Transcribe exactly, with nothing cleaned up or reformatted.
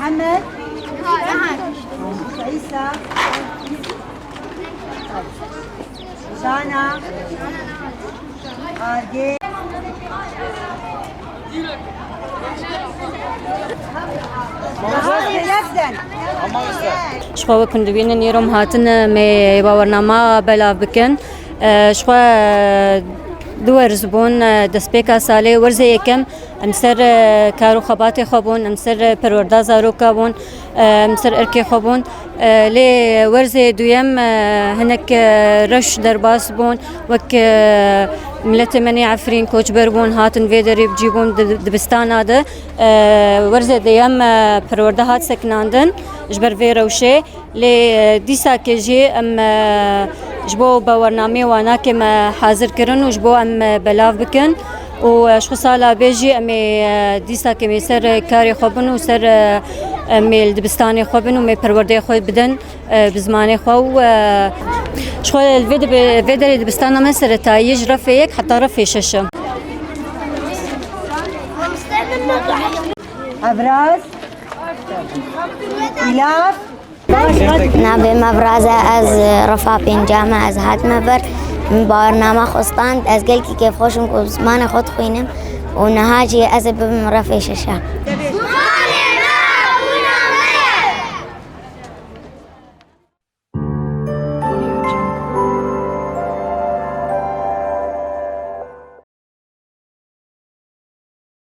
Hemed. Îsa. Şana. Arge. Ji xwe wek hûn dibînin, îro em hatine me bawernama belav bikin. Ji xwe du werz bûn, destpêka salê, werzê yekem em ser kar û xebatê xwe bûn, em ser perwerda zaroka bûn, em ser erkê xwe bûn. Lê werzê duyem hinek reş derbas bûn, wek miletê me nê Efrîn koçber bûn, hatin vê derê bi cî bûn di dibistana de. Werzê duyem perwerde hat sekinandin ji ber vê rewşê. Lê, e, dîsakê jî em, e, ji bo bawernameyê wanakê me hazir kirin û ji bo em, e, belav bikin. Û, e, ji xwe sala bê jî em ê, e, dîsakê me ser, e, karê xwe bin û ser, e, em ê li dibistanê xwe bin û me perwerdeyê xwe bidin, e, bi zimanê xwe û, e, ji xwe li vê dibi-, vê derê dibistana me seretayî ji refê yek heta refê şeş e. Evraz, Îlaf. Navê me Viraz e, ez refa pêncem e, ez hatime vir. Min bawernama xwe stand, ez gelkî kêfxweş im ku zimanê xwe dixwînim û niha jî ez ê bibim refê şeşe.